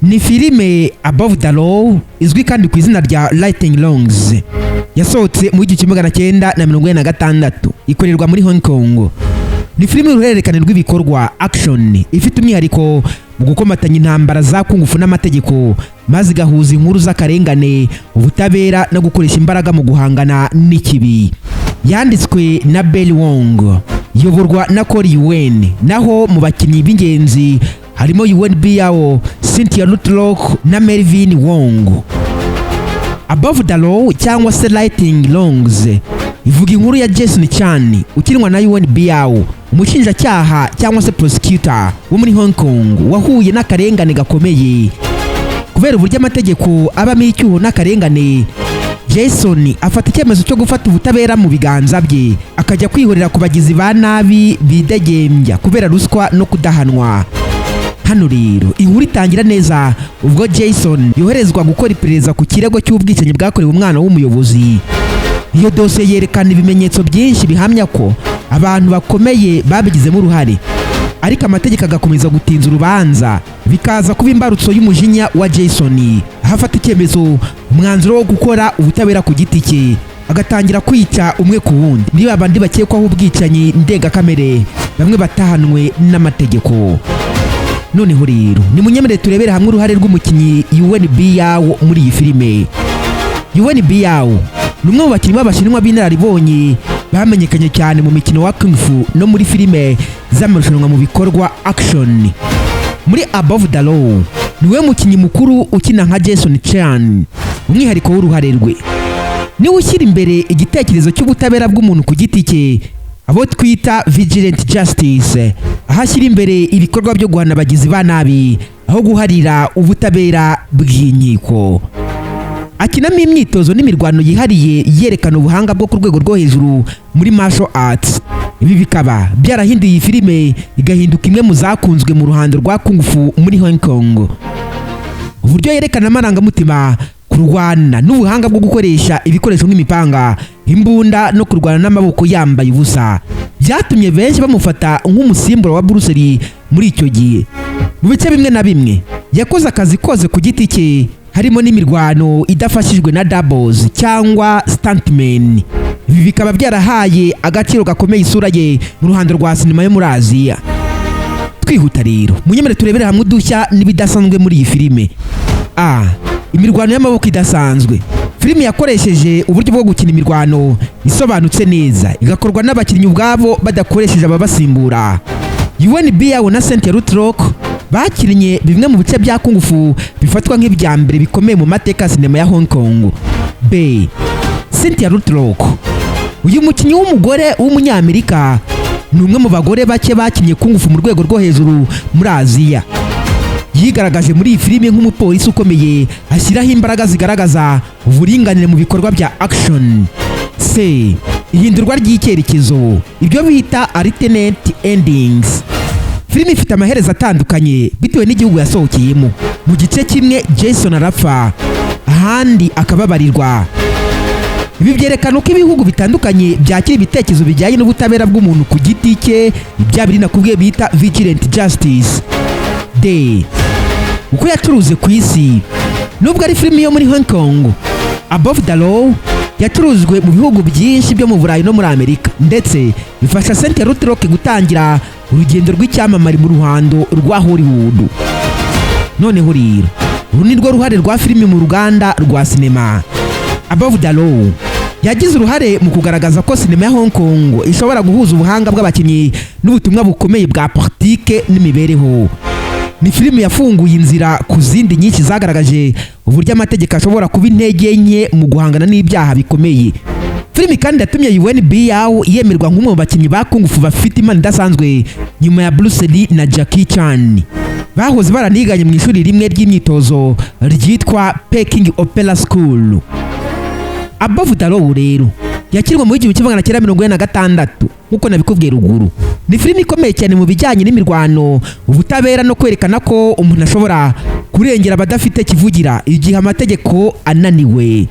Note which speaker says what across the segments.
Speaker 1: Ni filime Above the Law, izwi kandi ku izina rya Righting Wrongs, yasohotse mu 1946, ikorerwa muri Hong Kong. Ni filime y'uruhererekane rw'ibikorwa action, ifite umwihariko mu gukomatanya intambara za kung fu n'amategeko, maze igahuza inkuru z'akarengane, ubutabera no gukoresha imbaraga mu guhangana n'ikibi. Yanditswe na Barry Wong, iyoborwa na Corey Yuen, naho mu bakinnyi b'ingenzi harimo Yuen Biao, Cynthia Rothrock na Melvin Wong. Above the Law cyangwa se Righting Wrongs ivuga inkuru ya Jason Chan ukinwa na Yuen Biao, umushinjacyaha cyangwa se prosecutor wo muri Hong Kong wahuye n'akarengane gakomeye. Kubera uburyo amategeko abamo icyuho n'akarengane, Jason afata icyemezo cyo gufata ubutabera mu biganza bye, akajya kwihorera ku bagizi ba nabi bidegembya kubera ruswa no kudahanwa. Hano rero inkuru itangira neza ubwo Jason yoherezwa gukora iperereza ku kirego cy'ubwicanyi bwakorewe umwana w'umuyobozi. Iyo dosiye yerekana ibimenyetso byinshi bihamya ko abantu bakomeye babigizemo uruhare, ariko amategeko agakomeza gutinza urubanza, bikaza kuba imbarutso y'umujinya wa Jason, aho afata icyemezo, umwanzuro wo gukora ubutabera ku giti cye, agatangira kwica umwe ku wundi muri ba bandi bakekwaho ubwicanyi ndengakamere, bamwe batahanwe n'amategeko. Noneho rero nimunyemere turebere hamwe uruhare rw'umukinnyi Yuen Biao muri iyi filime. Yuen Biao ni umwe mu bakinnyi b'Abashinwa b'inararibonye bamenyekanye cyane mu mikino wa kung fu no muri filime z'amarushanwa mu bikorwa action. Muri Above the Law niwe mukinnyi mukuru ukina nka Jason Chan. Umwihariko w'uruhare rwe, niwe ushyira imbere igitekerezo cy'ubutabera bw'umuntu ku giti cye, abo twita vigilante justice, aho ashyira imbere ibikorwa byo guhana abagizi ba nabi aho guharira ubutabera bw'inkiko. Akinamo imyitozo n'imirwano yihariye yerekana ubuhanga bwo ku rwego rwo hejuru muri martial arts. Ibi bikaba byarahinduye iyi filime, igahinduka imwe mu zakunzwe mu ruhando rwa kung fu muri Hong Kong. Uburyo yerekana amarangamutima, kurwana n'ubuhanga bwo gukoresha ibikoresho nk'imipanga, imbunda no kurwana n'amaboko yambaye ubusa byatumye benshi bamufata nk'umusimbura wa Bruce Lee muri icyo gihe. Mu bice bimwe na bimwe yakoze akazi kose ku giti cye, harimo n'imirwano idafashijwe na doubles cyangwa stuntmen. Ibi bikaba byarahaye agaciro gakomeye isura ye mu ruhando rwa sinema yo muri Aziya. Twihuta rero, munyemere turebere hamwe udushya n'ibidasanzwe muri iyi filime. A, imirwano y'amaboko idasanzwe. Filime yakoresheje uburyo bwo gukina imirwano isobanutse neza, igakorwa n'abakinnyi ubwabo badakoresheje ababasimbura. Yuen Biao na Cynthia Rothrock bakinnye bimwe mu bice bya kung fu bifatwa nk'ibya mbere bikomeye mu mateka ya sinema ya Hong Kong. B, Cynthia Rothrock. Uyu mukinnyi w'umugore w'Umunyamerika ni umwe mu bagore bake bakinnye kung fu mu rwego rwo hejuru muri Aziya. Yigaragaje muri iyi filime nk'umupolisi ukomeye, ashyiraho imbaraga zigaragaza uburinganire mu bikorwa bya action. C, ihindurwa ry'icyerekezo, ibyo bita alternate endings. Filime ifite amaherezo atandukanye bitewe n'igihugu yasohokeyemo. Mu gice kimwe Jason arapfa, ahandi akababarirwa. Ibi byerekana uko ibihugu bitandukanye byakira ibitekerezo bijyanye n'ubutabera bw'umuntu ku giti cye, ibya biri nakubwiye bita vigilante justice. D, uko yacuruze ku isi. Nubwo ari filimi yo muri Hong Kong, Above the Law yacurujwe mu bihugu byinshi byo mu Burayi no muri Amerika, ndetse bifasha Cynthia Rothrock gutangira urugendo rw'icyamamare mu ruhando rwa Hollywood. Noneho rero uru ni rwo ruhare rwa filimi mu ruganda rwa sinema. Above the Law yagize uruhare mu kugaragaza ko sinema ya Hong Kong ishobora guhuza ubuhanga bw'abakinnyi n'ubutumwa bukomeye bwa politike n'imibereho. Ni filime yafunguye inzira ku zindi nyinshi zagaragaje uburyo amategeko ashobora kuba intege nke mu guhangana n'ibyaha bikomeye. Filimi kandi yatumye Yuen Biao yemerwa nk'umwe mu bakinnyi ba kung fu bafite impano idasanzwe nyuma ya Bruce Lee na Jackie Chan, bahoze baraniganye mu ishuri rimwe ry'imyitozo ryitwa Peking Opera School. Above the Law rero yakirwa mu 1946 nk'uko nabikubwiye ruguru. Ni filime ikomeye cyane mu bijyanye n'imirwano, ubutabera no kwerekana ko umuntu ashobora kurengera abadafite kivugira igihe amategeko ananiwe.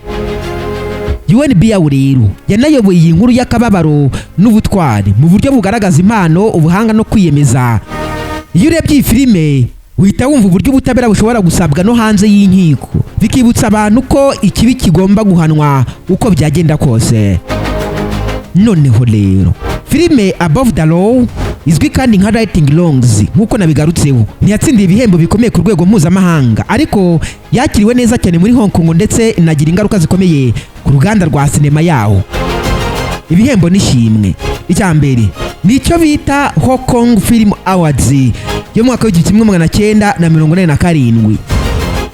Speaker 1: Yuen Biao rero yanayoboye iyi nkuru y'akababaro n'ubutwari mu buryo bugaragaza impano, ubuhanga no kwiyemeza. Iyo urebye iyi filime Uhita wumva uburyo ubutabera bushobora gusabwa no hanze y'inkiko, bikibutsa abantu ko ikibi kigomba guhanwa uko byagenda kose. Noneho rero, filime Above the Law, izwi kandi nka Lightning Wrongs, nk'uko nabigarutseho, ntiyatsindiye ibihembo bikomeye ku rwego mpuzamahanga, ariko yakiriwe neza cyane muri Hong Kong, ndetse inagira ingaruka zikomeye ku ruganda rwa sinema yaho. Ibihembo n'ishimwe: icya mbere ni icyo bita Hong Kong Film Awards yo mu mwaka w'1987.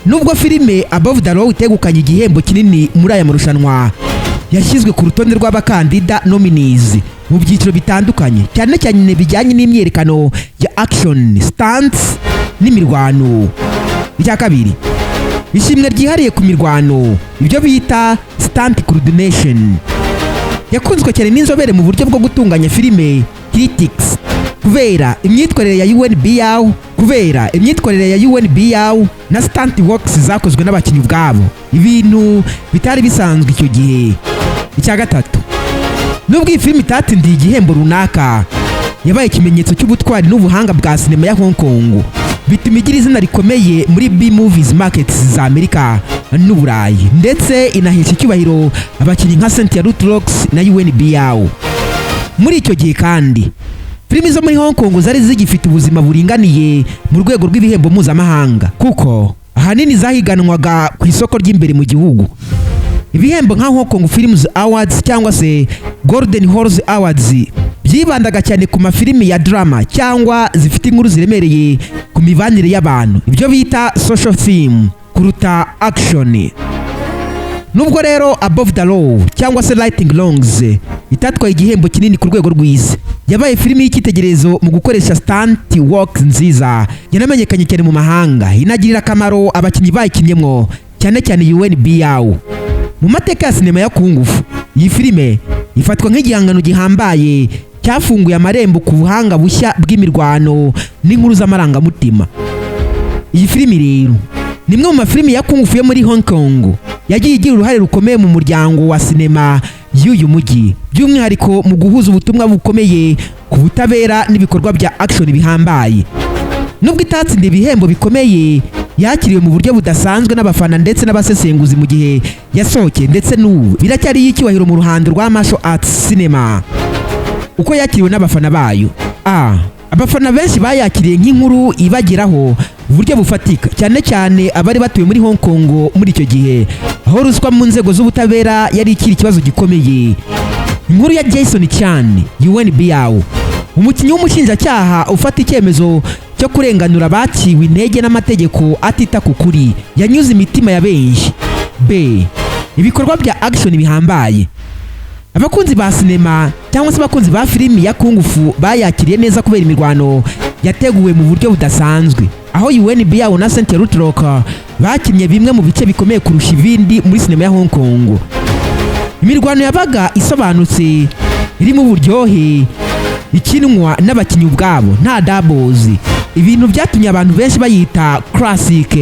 Speaker 1: Nubwo filime Above the Law itegukanye igihembo kinini muri aya marushanwa, yashyizwe ku rutonde rw'abakandida, nominees, mu byiciro bitandukanye, cyane cyane bijyanye n'imyiyerekano ya action, stunts n'imirwano. Icya kabiri, ishimwe ryihariye ku mirwano, ibyo bita stunt coordination. Yakunzwe cyane n'inzobere mu buryo bwo gutunganya filime, critics, kubera imyitwarire ya Yuen Biao na stunt works zakozwe n'abakinnyi ubwabo, ibintu bitari bisanzwe icyo gihe. Icya gatatu, nubwo iyi filime itatsindiye igihembo runaka, yabaye ikimenyetso cy'ubutwari n'ubuhanga bwa sinema ya Hong Kong, bituma igira izina rikomeye muri B movies markets za Amerika n'Uburayi, ndetse inahesha icyubahiro abakinnyi nka Cynthia Rothrock na Yuen Biao. Muri icyo gihe kandi, filimi zo muri Hong Kong zari zigifite ubuzima buringaniye mu rwego rw'ibihembo mpuzamahanga, kuko ahanini zahiganwaga ku isoko ry'imbere mu gihugu. Ibihembo nka Hong Kong Films Awards cyangwa se Golden Horse Awards byibandaga cyane ku mafilimi ya drama cyangwa zifite inkuru ziremereye ku mibanire y'abantu, ibyo bita social theme, kuruta action. Nubwo rero Above the Law cyangwa se Lightning Wrongs itatwaye igihembo kinini ku rwego rw'isi, yabaye filimi y'icyitegererezo mu gukoresha stunt work nziza. Yanamenyekanye cyane mu mahanga, inagirira akamaro abakinnyi bayikinnyemo, cyane cyane Yuen Biao. Mu mateka ya sinema ya kung fu, iyi filime ifatwa nk'igihangano gihambaye cyafunguye amarembo ku buhanga bushya bw'imirwano n'inkuru z'amarangamutima. Iyi filimi rero ni imwe mu mafilimi ya kung fu yo muri Hong Kong yagiye igira uruhare rukomeye mu muryango wa sinema y'uyu mujyi, by'umwihariko mu guhuza ubutumwa bukomeye ku butabera n'ibikorwa bya action bihambaye. Nubwo itatsindiye ibihembo bikomeye, yakiriwe mu buryo budasanzwe n'abafana ndetse n'abasesenguzi mu gihe yasohokeye, ndetse n'ubu biracyari icyubahiro mu ruhando rwa martial arts cinema. Uko yakiriwe n'abafana bayo: a abafana benshi bayakiriye nk'inkuru ibageraho mu buryo bufatika, cyane cyane abari batuye muri Hong Kong muri icyo gihe, aho ruswa mu nzego z'ubutabera yari ikiri ikibazo gikomeye. Inkuru ya Jason Chan, Yuen Biao, umukinnyi w'umushinjacyaha ufata icyemezo cyo kurenganura abaciwe intege n'amategeko atita ku kuri, yanyuze imitima ya benshi. B, ibikorwa bya action bihambaye: abakunzi ba sinema cyangwa se abakunzi ba filimi ya kung fu bayakiriye neza kubera imirwano yateguwe mu buryo budasanzwe, aho Yuen Biao na Cynthia Rothrock bakinnye bimwe mu bice bikomeye kurusha ibindi muri sinema ya Hong Kong. Imirwano yabaga isobanutse, irimo uburyohe, ikinwa n'abakinnyi ubwabo, nta doubles, ibintu byatumye abantu benshi bayita classic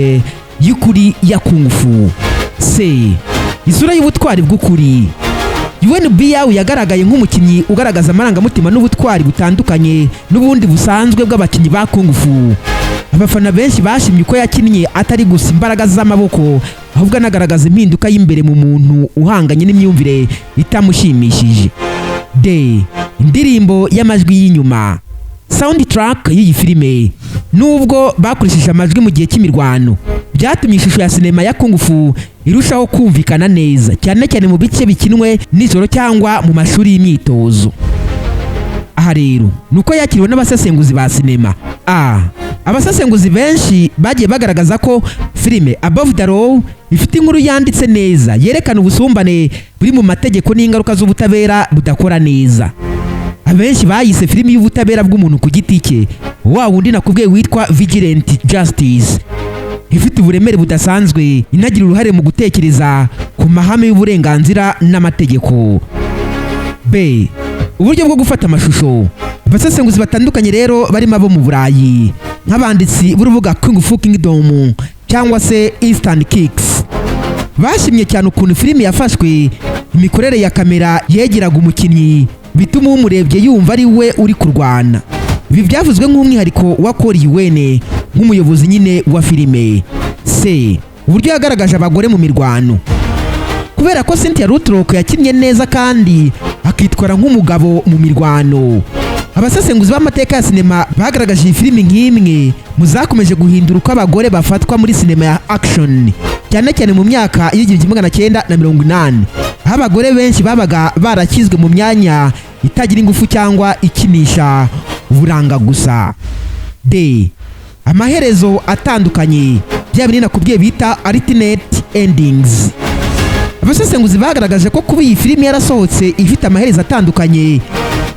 Speaker 1: y'ukuri ya kung fu. C, isura y'ubutwari bw'ukuri: Yuen Biao yagaragaye nk'umukinnyi ugaragaza amarangamutima n'ubutwari butandukanye n'ubundi busanzwe bw'abakinnyi ba kung fu. Abafana benshi bashimye uko yakinnye, atari gusa imbaraga z'amaboko, ahubwo anagaragaza impinduka y'imbere mu muntu uhanganye n'imyumvire itamushimishije. D, indirimbo y'amajwi y'inyuma, soundtrack y'iyi filime. Nubwo bakoresheje amajwi mu gihe cy'imirwano, byatumye ishusho ya sinema ya kung fu irushaho kumvikana neza, cyane cyane mu bice bikinwe nijoro cyangwa mu mashuri y'imyitozo. Aha rero ni uko yakiriwe n'abasesenguzi ba sinema. A abasesenguzi benshi bagiye bagaragaza ko filime Above the Law ifite inkuru yanditse neza yerekana ubusumbane buri mu mategeko n'ingaruka z'ubutabera budakora neza. Abenshi bayise filimi y'ubutabera bw'umuntu ku giti cye, wa wundi nakubwiye witwa Vigilante Justice, ifite uburemere budasanzwe, inagira uruhare mu gutekereza ku mahame y'uburenganzira n'amategeko. B, uburyo bwo gufata amashusho: abasesenguzi batandukanye rero, barimo abo mu Burayi nk'abanditsi b'urubuga Kung Fu Kingdom cyangwa se Instant Kicks, bashimye cyane ukuntu filimi yafashwe. Imikorere ya kamera yegeraga umukinnyi, bituma umurebye yumva ari we uri kurwana. Ibi byavuzwe nk'umwihariko wa Corey Yuen. nk'umuyobozi nyine wa filime. C, uburyo yagaragaje abagore mu mirwano. Kubera ko Cynthia Rothrock yakinnye neza kandi akitwara nk'umugabo mu mirwano, abasesenguzi b'amateka ya sinema bagaragaje iyi filimi nk'imwe mu zakomeje guhindura uko abagore bafatwa muri sinema ya action, cyane cyane mu myaka y'1980, aho abagore benshi babaga barakizwe mu myanya itagira ingufu cyangwa ikinisha uburanga gusa. D, amaherezo atandukanye, bya binini nakubwiye bita alternate endings. Abasesenguzi bagaragaje ko kuba iyi filimi yarasohotse ifite amaherezo atandukanye,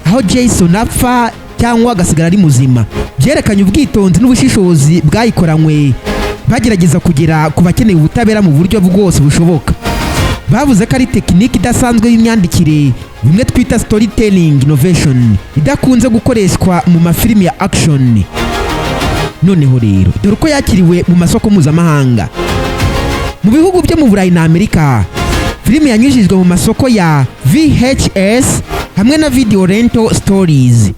Speaker 1: aho Jason apfa cyangwa agasigara ari muzima, byerekanye ubwitonzi n'ubushishozi bwayikoranywe, bagerageza kugera ku bakeneye ubutabera mu buryo bwose bushoboka. Bavuze ko ari tekiniki idasanzwe y'imyandikire, bimwe twita storytelling innovation, idakunze gukoreshwa mu mafilimi ya action. Noneho rero dore uko yakiriwe mu masoko mpuzamahanga. Mu bihugu byo mu Burayi na Amerika, filimi yanyujijwe mu masoko ya VHS hamwe na video rental stores.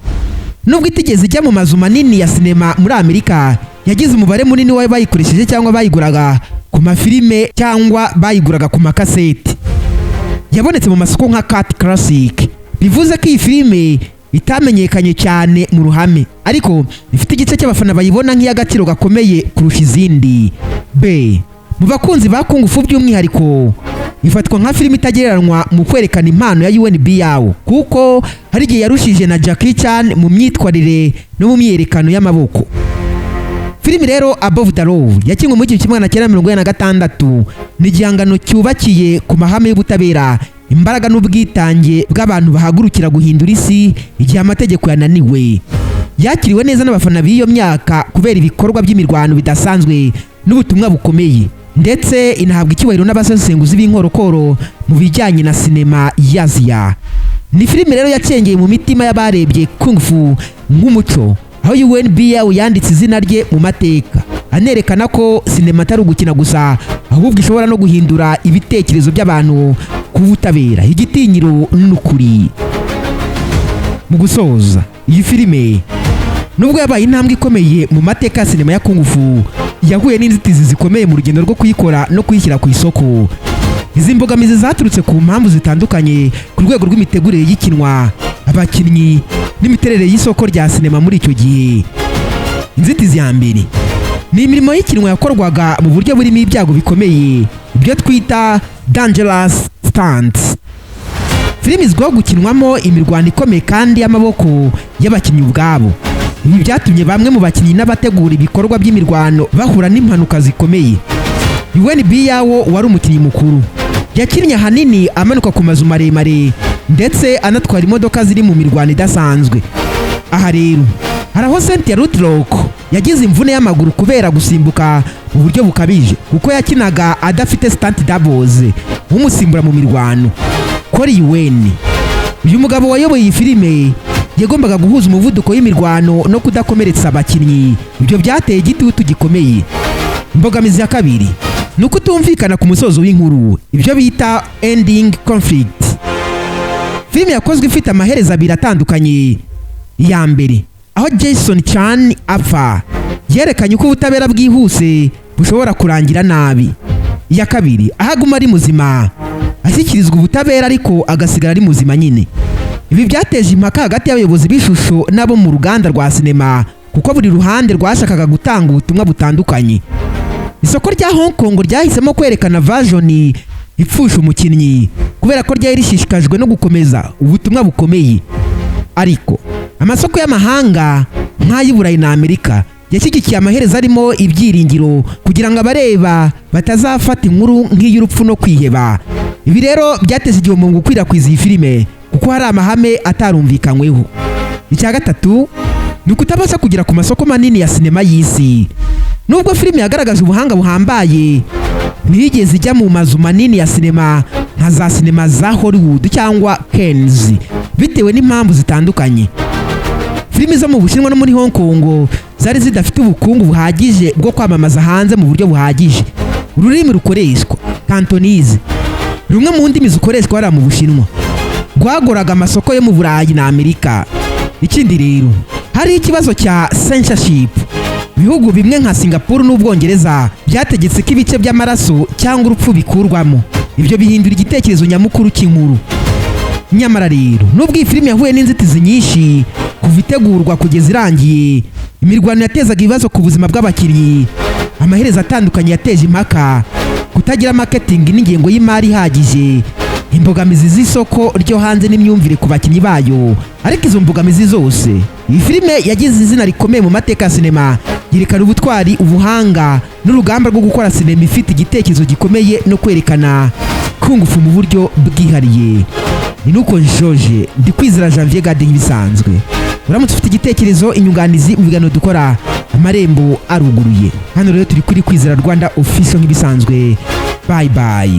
Speaker 1: Nubwo itigeze ijya mu mazu manini ya sinema muri Amerika, yagize umubare munini w'abayikoresheje cyangwa bayiguraga ku mafilime cyangwa bayiguraga ku makaseti. Yabonetse mu masoko nka cult classic, bivuze ko iyi filime itamenyekanye cyane mu ruhame, ariko ifite igice cy'abafana bayibona nk'iy'agaciro gakomeye kurusha izindi. B, mu bakunzi ba kung fu by'umwihariko, ifatwa nka filime itagereranywa mu kwerekana impano ya Yuen Biao, kuko hari igihe yarushije na Jackie Chan mu myitwarire no mu myiyerekano y'amaboko. Filimi rero Above the Law yakinwe mu 1986 ni igihangano cyubakiye ku mahame y'ubutabera, imbaraga n'ubwitange bw'abantu bahagurukira guhindura isi igihe amategeko yananiwe. Yakiriwe neza n'abafana b'iyo myaka kubera ibikorwa by'imirwano bidasanzwe n'ubutumwa bukomeye, ndetse inahabwa icyubahiro n'abasesenguzi b'inkorokoro mu bijyanye na sinema y'Aziya. Ni filime rero yacengeye mu mitima y'abarebye kung fu nk'umuco, aho Yuen Biao yanditse izina rye mu mateka, anerekana ko sinema atari ugukina gusa, ahubwo ishobora no guhindura ibitekerezo by'abantu ku butabera, igitinyiro n'ukuri. Mu gusoza, iyi filime, nubwo yabaye intambwe ikomeye mu mateka ya sinema ya kung fu, yahuye n'inzitizi zikomeye mu rugendo rwo kuyikora no kuyishyira ku isoko. Izi mbogamizi zaturutse ku mpamvu zitandukanye ku rwego rw'imitegurire y'ikinwa, abakinnyi n'imiterere y'isoko rya sinema muri icyo gihe. Inzitizi ya mbere ni imirimo y'ikinwa yakorwaga mu buryo burimo ibyago bikomeye, ibyo twita dangerous stunts. Filimi izwiho gukinwamo imirwano ikomeye kandi y'amaboko y'abakinnyi ubwabo. Ibi byatumye bamwe mu bakinnyi n'abategura ibikorwa by'imirwano bahura n'impanuka zikomeye. Yuen Biao wari umukinnyi mukuru yakinnye ahanini amanuka ku mazu maremare ndetse anatwara imodoka ziri mu mirwano idasanzwe. Aha rero hari aho Cynthia Rothrock yagize imvune y'amaguru kubera gusimbuka mu buryo bukabije, kuko yakinaga adafite stunt doubles umusimbura mu mirwano. Corey Yuen, uyu mugabo wayoboye iyi filime, yagombaga guhuza umuvuduko w'imirwano no kudakomeretsa abakinnyi. Ibyo byateye igitutu gikomeye. Imbogamizi ya kabiri ni ukutumvikana ku musozo w'inkuru, ibyo bita ending conflict. Filime yakozwe ifite amaherezo abiri atandukanye. Iya mbere, aho Jason Chan apfa, yerekanye uko ubutabera bwihuse bushobora kurangira nabi. Iya kabiri, aho aguma ari muzima, ashyikirizwa ubutabera ariko agasigara ari muzima nyine. Ibi byateje impaka hagati y'abayobozi b'ishusho n'abo mu ruganda rwa sinema, kuko buri ruhande rwashakaga gutanga ubutumwa butandukanye. Isoko rya Hong Kong ryahisemo kwerekana version ipfusha umukinnyi kubera ko ryari rishishikajwe no gukomeza ubutumwa bukomeye, ariko amasoko y'amahanga nk'ay'i Burayi na Amerika yashyigikiye amaherezo arimo ibyiringiro, kugira ngo abareba batazafata inkuru nk'iy'urupfu no kwiheba. Ibi rero byateje igihombo mu gukwirakwiza iyi filime, kuko hari amahame atarumvikanyweho. Icya gatatu ni ukutabasha kugera ku masoko manini ya sinema y'isi. Nubwo filime yagaragaje ubuhanga buhambaye, ntiyigeze ijya mu mazu manini ya sinema nka za sinema za Hollywood cyangwa Cannes, bitewe n'impamvu zitandukanye. Filimi zo mu Bushinwa no muri Hong Kong zari zidafite ubukungu buhagije bwo kwamamaza hanze mu buryo buhagije. Ururimi rukoreshwa, Cantonese, rumwe mu ndimi zikoreshwa hariya mu Bushinwa, rwagoraga amasoko yo mu Burayi na Amerika. Ikindi rero, hari ikibazo cya censorship. Ibihugu bimwe nka Singapuru n'Ubwongereza byategetse ko ibice by'amaraso cyangwa urupfu bikurwamo. Ibyo bihindura igitekerezo nyamukuru cy'inkuru. Nyamara rero, nubwo iyi filime yahuye n'inzitizi nyinshi kuva itegurwa kugeza irangiye, imirwano yatezaga ibibazo ku buzima bw'abakinnyi, amaherezo atandukanye yateje impaka, kutagira marketing n'ingengo y'imari ihagije, imbogamizi z'isoko ryo hanze n'imyumvire ku bakinnyi bayo, ariko izo mbogamizi zose, iyi filime yagize izina rikomeye mu mateka ya sinema. Yerekana ubutwari, ubuhanga n'urugamba rwo gukora sinema ifite igitekerezo gikomeye no kwerekana kung fu mu buryo bwihariye. Ni nuko njoje ndi Kwizera Janvier Gade nk'ibisanzwe. Uramutse ufite igitekerezo, inyunganizi mu biganiro dukora, amarembo aruguruye. Hano rero turi kuri Kwizera Rwanda Official nk'ibisanzwe. Bye bye.